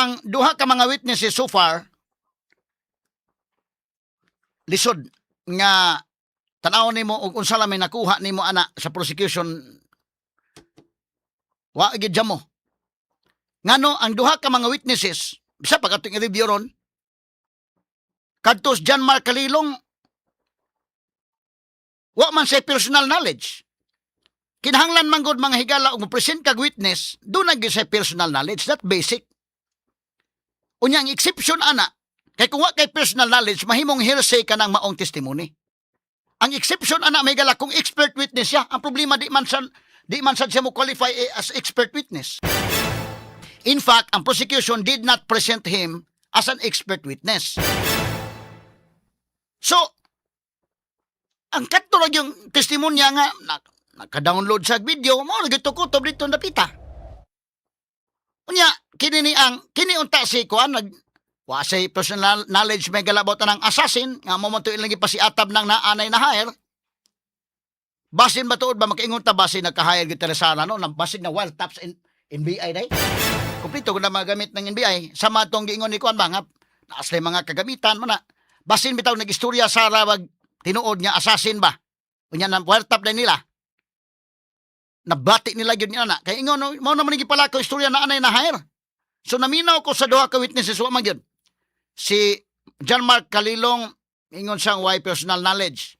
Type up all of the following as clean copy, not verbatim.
Ang duha ka mga witnesses so far, lisod nga tan-awon nimo og unsa lang may nakuha nimo ana sa prosecution, wa gid mo. Ngano ang duha ka mga witnesses, bisa pa katong i-review ron, kadtos John Mark Kalilong, wa man sa personal knowledge. Kinahanglan man gud, mga higala, og mo-present kag witness, duna gyud sa personal knowledge. That basic. Unya, ang exception ana kay kung wa kay personal knowledge, mahimong hearsay ka ng maong testimony. Ang exception ana, may gala, kung expert witness siya. Ang problema, di man sad siya mo qualify eh, as expert witness. In fact, ang prosecution did not present him as an expert witness. So, ang kadto ra yung testimonya nga naka-download sa video, mao ra gyud kutob dito napita. Unya, kini ni ang kini unta si kuan nag wa say personal knowledge, may galabot ng assassin nga mo man to ilang gipasiatab ng naanay na hire. Basin ba tuod ba makaingon ta, basin nagka-hire gyud Teresana, no, na basin na wiretaps in NBI day. Kompleto ko na magamit ng NBI sa matong giingon ni kuan ba nga naas mga kagamitan mo na. Basin bitaw nag-istorya sa rawag tinuod nga assassin ba. Unya na wiretap na nila. Nabati nila gyud niya na. Kay ingon no, mao naman gipalakaw istorya na anay na hire. So naminaw ko sa duha ka witnesses, wa man gyud. Si John Mark Kalilong, ingon siyang why personal knowledge.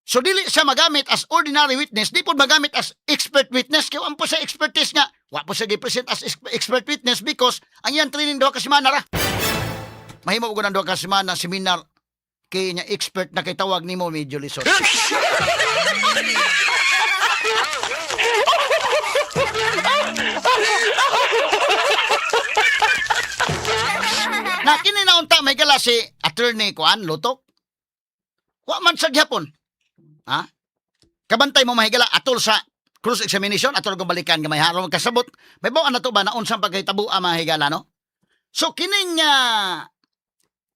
So dili siya magamit as ordinary witness, di po magamit as expert witness kay wa po sa expertise nga. Wa po siya gi-present as expert witness because ang iyang training duha ka semana ra. Mahimo ko ng duha ka semana seminar kay nya expert na kay tawag nimo, medyo lisod. Na kini na unta, may gala, si attorney kuan Lutok. Wa man sa gyapon. Ha? Kabantay mo, mahigala, atol sa cross examination, atol kong balikan gamay ha, aron kasabot. May buwan na to ba na unsang pagkahitabo ang mga higala, no? So kining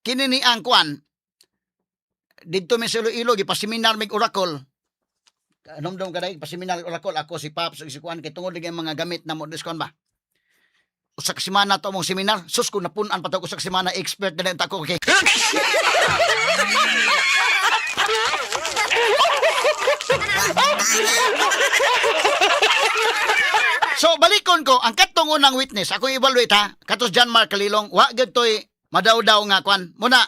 kini ni ang kuan didto mi sa Iloilo, gipaseminar mig Oracle. Anom ka dai, paseminar Oracle ako, si Paps ug si kuan, kay tungod lagi ang mga gamit na mo kuan ba. Usa ka semana to mong seminar. Sus, kung napun-an pa to usa ka semana, expert na lang ko, okay. So balikon ko ang katong unang witness, ako evaluate ha, katos John Mark Kalilong, wa gyud toy madawdaw nga kwan. Muna,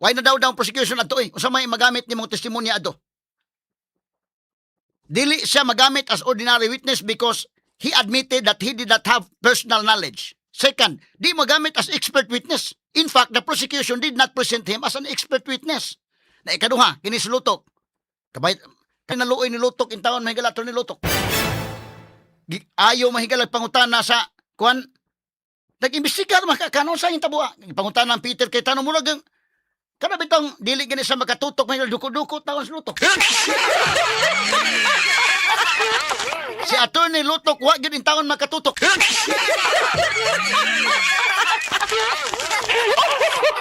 why na daw daw prosecution adto eh? Usa may magamit nimong testimonya adto? Dili siya magamit as ordinary witness because he admitted that he did not have personal knowledge. Second, di magamit as expert witness. In fact, the prosecution did not present him as an expert witness. Na ikaduha, kini si Lutok. Kabay, kinaluoy ni Lutok in taon, mahigala ni Lutok. Ayaw mahigala pangutana sa kuan. Nag-imbestigar makakanon sa tabua. Pangutana ng Peter kay tanong murag ang kana bitong dili gani sa makatutok, may duko-duko taon sa Lutok. Si Attorney Lutok wa gyud in taon makatutok.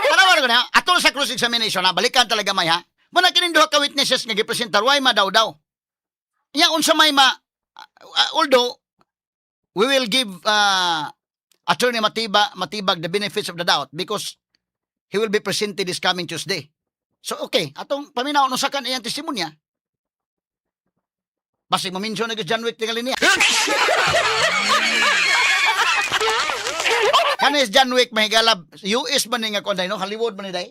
Tanawan ko na, atol sa cross examination ha, balikan talaga may ha. Muna kining duha ka witnesses nga gipresentar, why madaw-daw. Nya unsa may ma although we will give Attorney Matibag the benefits of the doubt because he will be presented this coming Tuesday. So okay, atong paminaw no sa kan iyang testimonya. Basig ma-mention na John Wick tingali niya. Kanis John Wick, mahigalab, US man ni nga kuan no, Hollywood man ni day.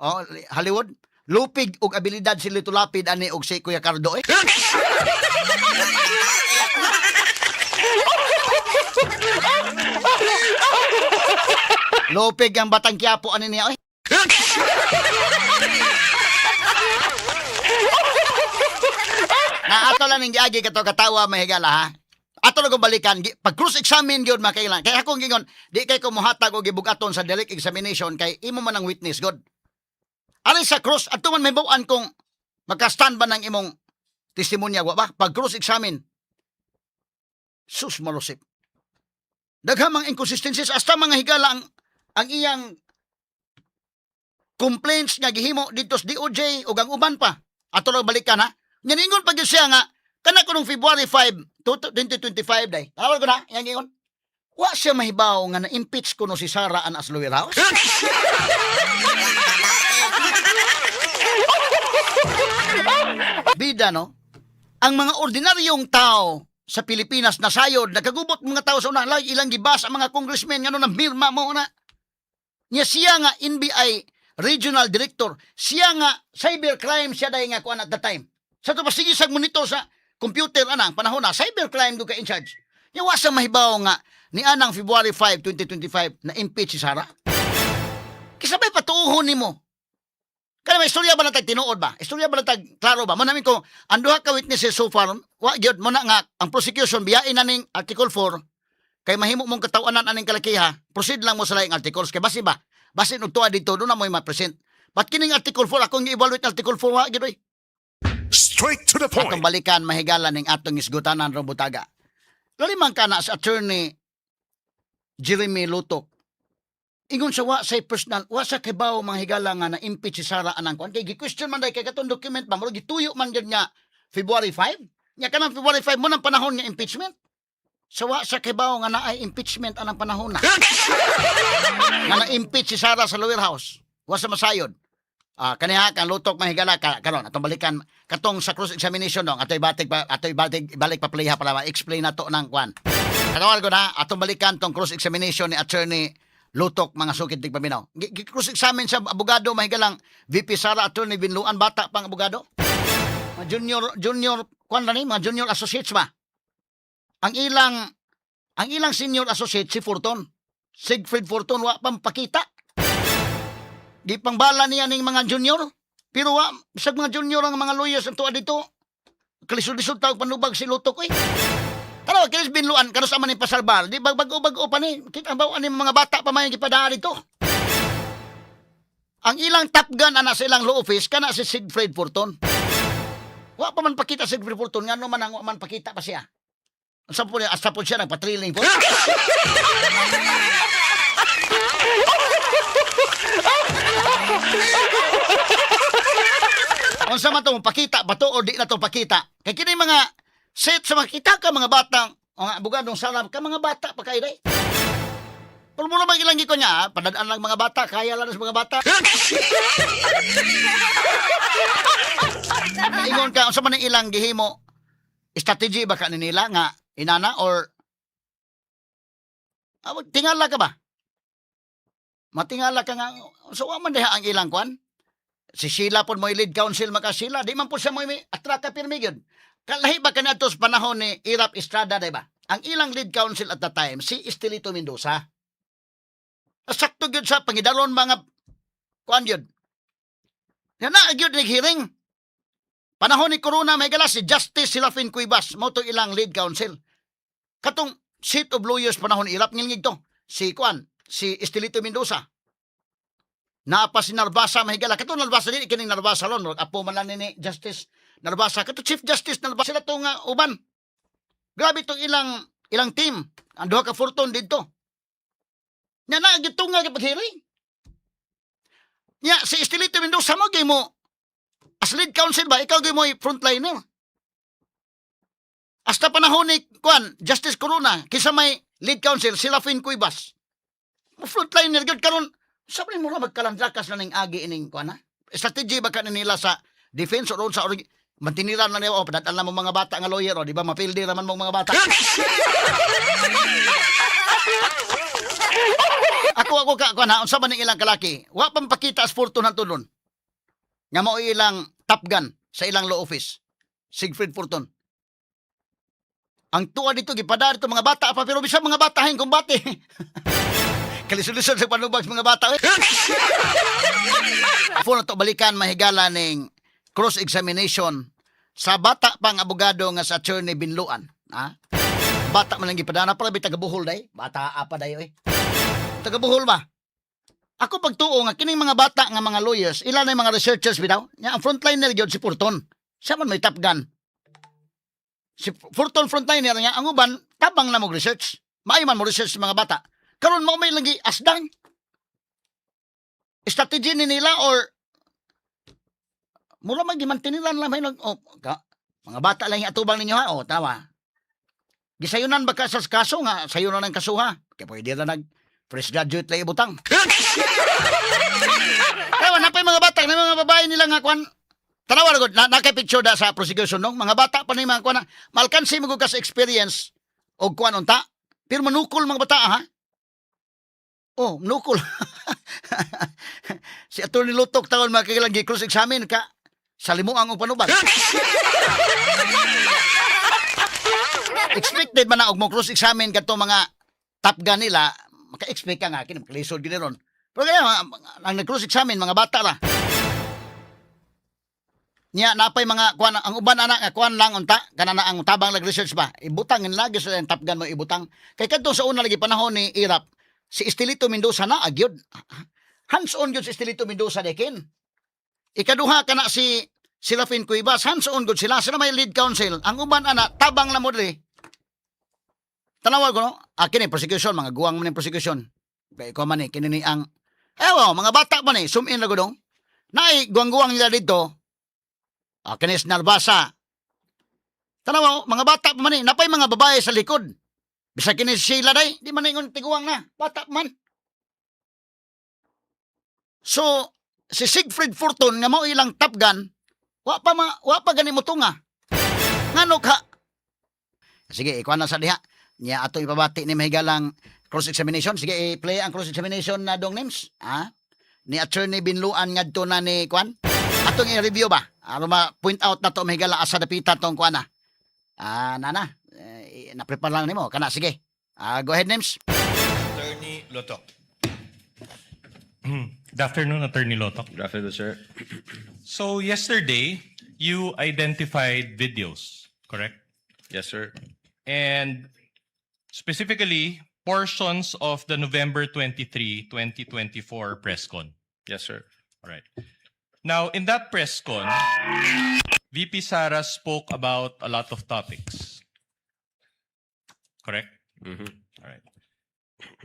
Oh, Hollywood. Lupig og abilidad si Lito Lapid ani og si Kuya Cardo eh. Lupig ang Batang Quiapo ani niya oy. Na ato lang ning giagi kato katawa, mahigala ha. Ato lang kong balikan pag cross examine gyud makailan. Kay akong gingon, di kay ko mohatag og gibugaton sa direct examination kay imo man ang witness god. Aron sa cross adto man may buwan kung makastand ba ng imong testimonya wa ba pag cross examine. Sus malosip. Daghang mga inconsistencies hasta, mga higala, ang iyang complaints nga gihimo dito sa DOJ ug ang uban pa. Ato lang balikan ha. Nya ningon pa gyud siya nga kana kunong February 5, 2025 day. Tawag ko na, iyang ingon. Wa siya mahibaw nga na-impeach kuno si Sara an as lower house? Bida, no? Ang mga ordinaryong tao sa Pilipinas na sayod, nagkagubot mga tao sa una, lagi ilang gibas ang mga congressmen, ngano na mirma mo na. Nya siya nga NBI Regional Director, siya nga cybercrime siya dahil nga kuan at the time. Sa to sige sag monitor sa computer anang panahon na cybercrime do ka in charge. Nya wa sa mahibaw nga ni anang February 5, 2025 na impeach si Sara. Kisabay patuohon nimo. Kaya may istorya ba natag tinuod ba? Istorya ba natag klaro ba? Mo namin ko ang duha ka witnesses so far, wa gyud mo na nga ang prosecution biyain na ning Article 4 kay mahimo mong katawanan aning kalakiha, proceed lang mo sa laing articles kay basi ba? Basin og tuwa dito do na mo ma-present. But kining Article 4 akong i-evaluate Article 4, wa gyud oy. Straight to the Atong point. balikan, mahigala, ning atong isgutanan rong butaga. Laliman ka na sa Attorney Jeremy Lutok. Ingon sa wa sa personal, wa sa kibaw, mga higala, nga na-impeach si Sara anang kuan. Kay gi-question man dahil kay katong document ba, murag gituyo man gyud nga February 5. Nya kanang February 5 mo nang panahon nga impeachment. Sa wa sa kibaw nga naay impeachment anang panahon na. Nga na-impeach si Sara sa lower house. Wa sa masayod. Ah, kaniha kang Lutok, mahigala ka karon atong balikan katong sa cross examination dong atoy batik pa atoy batik balik pa play ha para ma-explain nato ng kwan. Katawag ko na atong balikan tong cross examination ni Attorney Lutok, mga sukit tigpaminaw. Cross examine sa abogado, mahigalang VP Sara Attorney Binluan, bata pang abogado. Mga junior junior kwan na ni, mga junior associates ba? Ang ilang senior associate si Forton. Siegfried Forton wa pang pakita. Di pang bala niya ning mga junior. Pero wa, bisag mga junior ang mga lawyers ang tuwa dito. Kalisod-lisod tawag panubag si Lutok eh. Tara, kinis Binluan, kanos man ni pasalbar. Di bag bago-bago pa ni. Kita ba ani mga bata pa may gipadaan dito. Ang ilang top gun ana sa ilang law office kana si Siegfried Forton. Wa pa man pakita si Siegfried Forton, ngano man ang wa man pakita pa siya? Sa po niya, asa po siya nagpatriling po. Unsa man to pakita ba to o di na to pakita? Kay kini mga set sa makita ka mga batang mga abogadong salam ka mga bata pa kay day. Pero mo naman ilang ko niya, ah, padadaan lang mga bata, kaya lang sa mga bata. Ingon ka, unsa man ang ilang gihimo? Strategy ba ka ni nila nga inana or ah, tingala ka ba? Matingala ka nga so wa man diha ang ilang kwan? Si Sheila po mo lead counsel maka Sheila, di man po siya mo may atraka pirmi gyud. Kalahi ba kaniadto sa panahon ni Erap Estrada, di ba? Ang ilang lead counsel at the time si Estelito Mendoza. Sakto gyud sa pangidaron mga kuan gyud. Yan na gyud hearing. Panahon ni Corona may gala si Justice Serafin Cuevas mo to ilang lead counsel. Katong seat of lawyers panahon ni Erap ngilngig to. Si kuan, si Estelito Mendoza. Naa pa si Narvasa, mahigala. Katong Narvasa dili kining Narvasa ron, murag apo man lang ni Justice Narvasa. Kato Chief Justice Narvasa sila tong uban. Grabe tong ilang ilang team. Ang duha ka Forton didto. Nya na gyud nga gipag-hearing. Nya si Estelito Mendoza mo gyud mo as lead counsel ba, ikaw gyud mo frontliner. Hasta panahon ni kuan Justice Corona, kisa may lead counsel Serafin Cuevas. Mo frontliner gyud karon sabi mo ra magkalandrakas na ning agi ining kuan ha. Strategy ba ka nila sa defense or sa or mantiniran na niya, oh, padadaan lang mo mga bata nga lawyer, oh, di ba mapildi raman mo mga bata. Ako ako ka kuan ha, unsa man ning ilang kalaki? Wa pang pakita as Fortune hantudon. Nga mao ilang top gun sa ilang law office. Siegfried Fortune. Ang tuwa dito gipada dito mga bata pa pero bisan mga bata hin kumbate. Kalisod-lisod sa panubag sa mga bata. Eh. Phone na to balikan, mahigala, ning cross-examination sa bata pang abogado nga sa Attorney Binluan. Ha? Bata man lang gipadana para bi taga Bohol day. Bata apa day oy. Taga Bohol ba? Ako pagtuo nga kining mga bata nga mga lawyers, ilan na yung mga researchers bitaw? Nya ang frontliner gyud si Forton. Siya man may top gun. Si Forton frontliner niya, ang uban tabang na mo research. Maayo man mo research sa mga bata. Karon mo may lagi asdang. Strategy ni nila or mura man gimantiniran lang may nag oh, ka, mga bata lang yung atubang ninyo ha. Oh, tawa. Gisayunan ba ka sa kaso nga sayunan ang kasuha? Kaya pwede na nag fresh graduate lang ibutang. Kaya napay mga bata, na mga babae nila nga kwan. Tanawa na gud, na naka-picture da sa prosecution no? Mga bata pa ni mga kwan na malkansi mo ka sa experience og kwan unta. Pero manukol mga bata ha. Oh, manukol. Si Atty. Lutok taon mga kailang cross examine ka sa limuang og panubag. Expected man na og mo cross examine kadto mga top gun nila, maka-expect ka nga kini makalisod gid ron. Pero kaya ang nag-cross examine mga bata ra. Nya napay mga kuan ang uban ana nga kuan lang unta kana na ang tabang lag research ba. Ibutang lagi sa top gun mo ibutang. Kay kadto sa una lagi panahon ni Irap, si Estelito Mendoza na agyod. Hands-on gyud si Estelito Mendoza dekin. Ikaduha kana si Serafin Cuevas, hands-on gud sila. Sila may lead counsel. Ang uban ana tabang na mo diri. Tanawa ko no? Ah, kini prosecution, mga guwang man ni prosecution. Kay ko man ni kini ni ang ewo, mga bata man ni, zoom in ra gudong. Naay guwang-guwang nila dito. Ah, kini si Narbasa. Tanawa, mga bata pa man ni, napay mga babae sa likod. Bisag kini si Sheila day, di man ingon tiguang na, bata pa man. So, si Siegfried Fortun nga mao ilang top gun, wa pa gani motunga. Ngano ka? Sige, ikuha na sa diha. Nya ato ipabati ni mahigalang cross examination. Sige, i-play ang cross examination na dong names. Ha? Ni Attorney Binluan ngadto na ni Kwan. Atong i-review ba? Aron ma-point out na to mahigala asa dapita tong kwan na. Ah, nana. Eh, na-prepare lang nimo. Kana sige. Ah, go ahead, names. Attorney Lotok. Good afternoon, Attorney Lotok. Good afternoon, sir. So yesterday, you identified videos, correct? Yes, sir. And specifically, portions of the November 23, 2024 press con. Yes, sir. All right. Now, in that press con, VP Sara spoke about a lot of topics. Correct? Mhm. All right.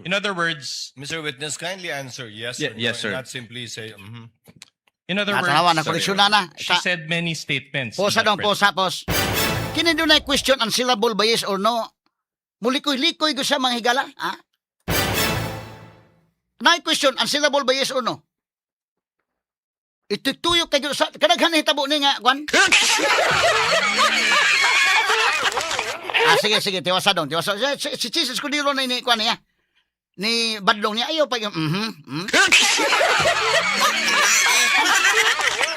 In other words, Mr. Witness, kindly answer yes or no, Yes, and sir. not simply say, in other words, Natanawa na Sorry, koleksyon na na. she said many statements in Posa that dong, press posa, pos. Kini doon na question answerable ba yes or no? Mulikoy-likoy ko siya mga higala, ha? Na question answerable ba yes or no? Itutuyo kayo sa kadaghan na hitabo ni nga kwan. Ah, sige sige, tiwasa dong, tiwasa. Si Chis Escudero na ini kwan niya. Ni Badlong niya ayaw pa yung mhm.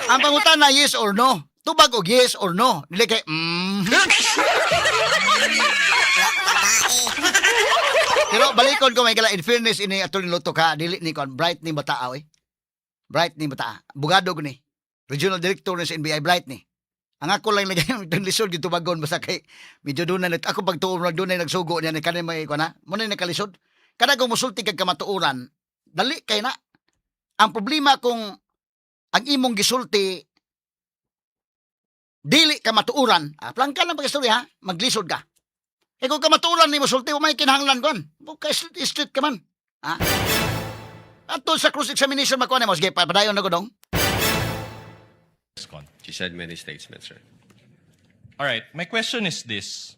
Ang pangutana yes or no. Tubag og yes or no. Dili kay. Pero balikon ko may kala in fairness ini Atty. Lotok ha, dili ni kon bright ni bata oy. Bright ni bata. Bugado ko ni. Regional Director ni sa NBI bright ni. Ang ako lang lagay ang lisod gyud tubagon basta kay medyo doon na ako pagtuon na doon na nagsugo niya ni kanin may kuan na. Mo na nakalisod. Kada kung musulti kag kamatuoran, dali kay na. Ang problema kung ang imong gisulti dili ka matuoran, ah, plangka lang pag-istorya ha, maglisod ka. E kung kamatuoran ni mo sulti, may kinahanglan kon. Ka street, street ka man. Ha? Ato sa cross examination makuha nimo. Sige, padayon na ko dong. press con. She said many statements, sir. All right. My question is this.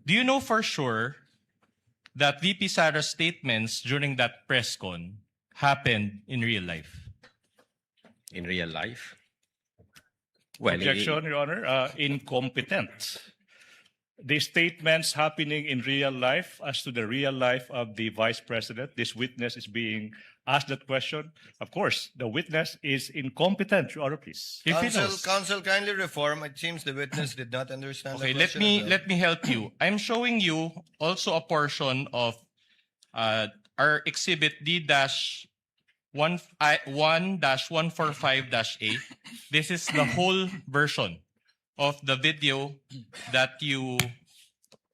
Do you know for sure that VP Sara's statements during that press con happened in real life? In real life? Well, Objection, Your Honor. Incompetent. The statements happening in real life as to the real life of the Vice President, this witness is being asked that question. Of course, the witness is incompetent, Your Honor, please. If he Counsel, knows. counsel, kindly reform. It seems the witness did not understand Okay, the let question me as well. let me help you. I'm showing you also a portion of our exhibit D dash one I 1-145-A. This is the whole version of the video that you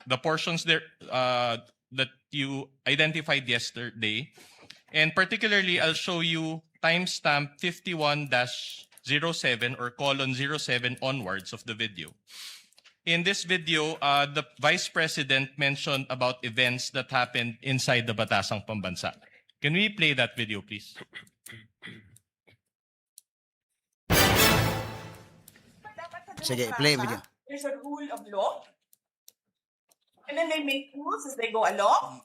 the portions there that you identified yesterday. And particularly, I'll show you timestamp 51-07 or colon 07 onwards of the video. In this video, the Vice President mentioned about events that happened inside the Batasang Pambansa. Can we play that video, please? Dapat sa Sige, demokrasya, play video. there's a rule of law. And then they make rules as they go along.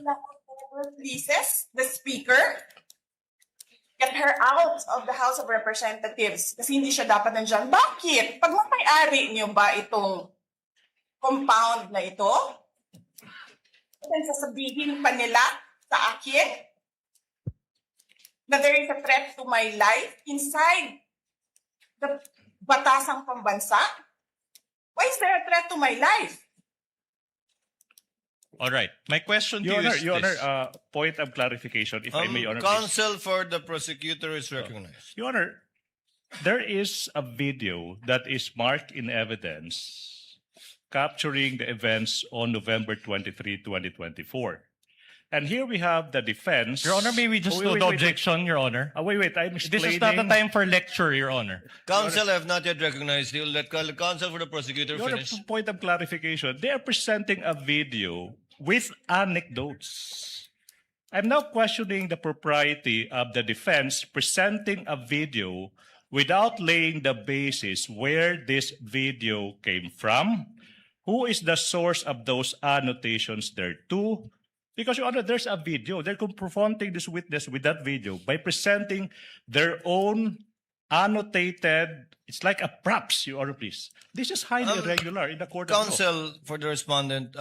Na whoever pleases the speaker, get her out of the House of Representatives kasi hindi siya dapat nandyan. Bakit? Pagmamay-ari niyo ba itong compound na ito? Then sasabihin pa nila sa akin na there is a threat to my life inside the batasang pambansa? Why is there a threat to my life? All right. My question to Your you Honor, is Your Honor, this. Point of clarification, if I may, Your Honor, please. Counsel for the prosecutor is recognized. Your Honor, there is a video that is marked in evidence capturing the events on November 23, 2024. And here we have the defense. Your Honor, may we just Oh, wait, know wait, the wait, wait. objection, Your Honor? Wait, wait, I'm This explaining. is not the time for lecture, Your Honor. Counsel, I have not yet recognized you. Let counsel for the prosecutor Your Honor, finish. point of clarification. They are presenting a video with anecdotes. I'm now questioning the propriety of the defense presenting a video without laying the basis where this video came from, who is the source of those annotations thereto. Because, Your Honor, there's a video. They're confronting this witness with that video by presenting their own annotated, it's like a props, Your Honor, please. This is highly irregular in the court of law. Counsel for the respondent,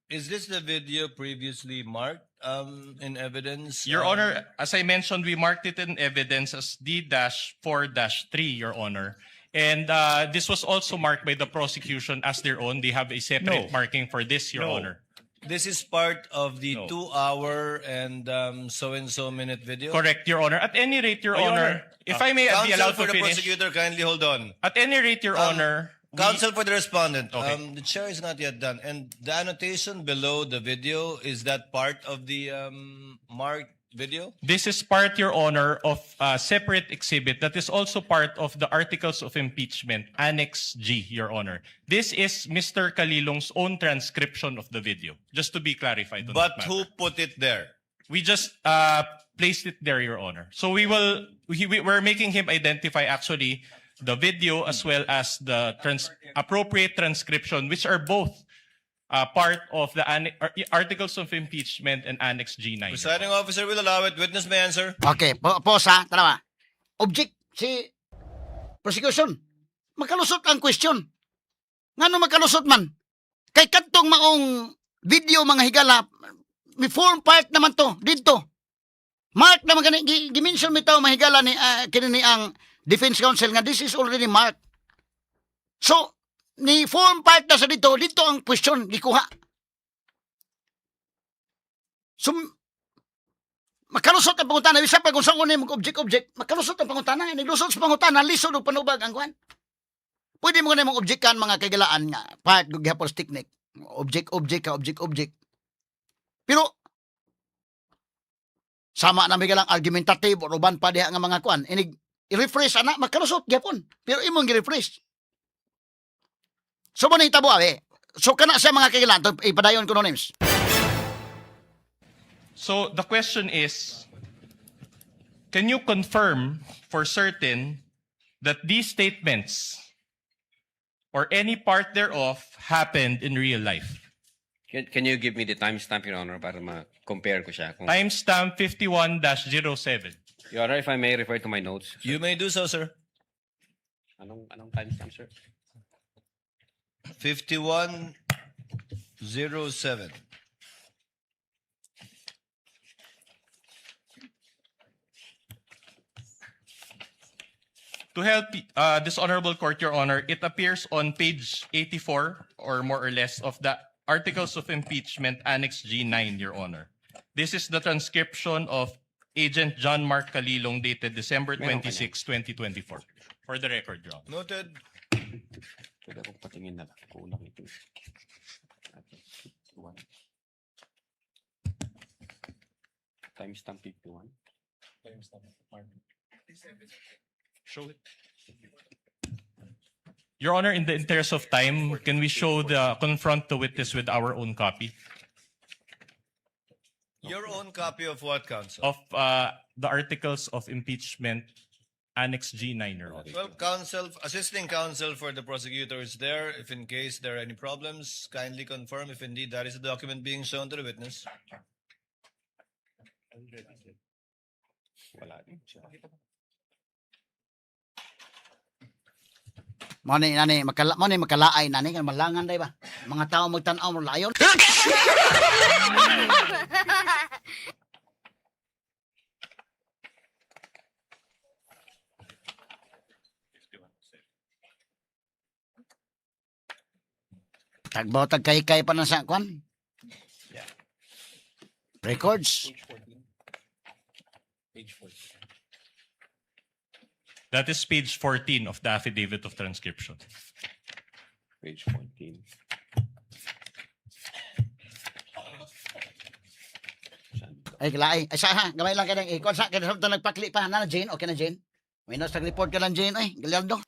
is this the video previously marked in evidence? Your Honor, as I mentioned, we marked it in evidence as D-4-3, Your Honor. And this was also marked by the prosecution as their own. They have a separate No. marking for this, Your No. Honor. This is part of the No. 2-hour and so and so minute video. Correct, Your Honor. At any rate, Your Oh, Your Honor, Honor. if I may be Counsel allowed for to the finish. prosecutor, kindly hold on. At any rate, Your Honor, Counsel for the respondent, Okay. the chair is not yet done. And the annotation below the video, is that part of the marked video? This is part, Your Honor, of a separate exhibit that is also part of the Articles of Impeachment, Annex G, Your Honor. This is Mr. Kalilong's own transcription of the video, just to be clarified on But that who matter. put it there? We just placed it there, Your Honor. So we're making him identify actually the video as well as the appropriate transcription, which are both part of the Articles of Impeachment and Annex G9, Your Presiding officer will allow it. Witness may answer. Okay, pause ha, tanawa. Object si prosecution. Makalusot ang question. Ngano makalusot man? Kay kadtong maong video, mga higala, may form part naman to didto. Mark naman gani gi-mention bitaw, mga higala, ni kini ni ang defense counsel nga this is already marked. So ni form part na sa dito, dito ang question gikuha. So makalusot ang pangutana, bisa pa kung saan ko object object, makalusot ang pangutana, naglusot sa pangutana, lisod og panubag ang kuan. Pwede mo na mong objectan, mga kagalaan, nga part gud gihapon sa technique. Object object ka, object object. Pero sama na may galang argumentative or uban pa diha nga mga kuan. Inig i-rephrase ana, makalusot gyapon. Pero imong gi-rephrase. So mo nahitabo eh. So kana siya, mga kagalaan, to, ipadayon ko no names. So the question is, can you confirm for certain that these statements or any part thereof happened in real life? Can you give me the timestamp, Your Honor, para ma-compare ko siya? Kung, Timestamp 51-07. Your Honor, if I may refer to my notes. You may do so, sir. Anong timestamp, sir? 5107. To help this honorable court, Your Honor, it appears on page 84 or more or less of the Articles of Impeachment, Annex G9, Your Honor. This is the transcription of Agent John Mark Kalilong dated December Meron ka 26, 2024. For the record, Your Honor. Noted. Pwede akong patingin na lang. Kulang ito. Okay. 51. Timestamp 51. Show it. Your Honor, in the interest of time, can we show the confront the witness with our own copy Your own copy of what, counsel? of the Articles of Impeachment, Annex G9, Your Honor? Well, counsel, assisting counsel for the prosecutor is there. If in case there are any problems, kindly confirm if indeed that is the document being shown to the witness. Wala din siya. Mo ni nani makala mo ni makalaay nani kay malangan day ba. Mga tao magtan-aw mo layon. Tagbaw tag kay kay pa na sa kwan. Yeah. Records. Page 14. Page 14. That is page 14 of the affidavit of transcription. Page 14. Saan to? Ay kalaay. Ay sa ha, gamay lang kanang ikon sa kay sabta nagpakli pa na Jane, okay na Jane. May nas report ka lang Jane ay, Gallardo.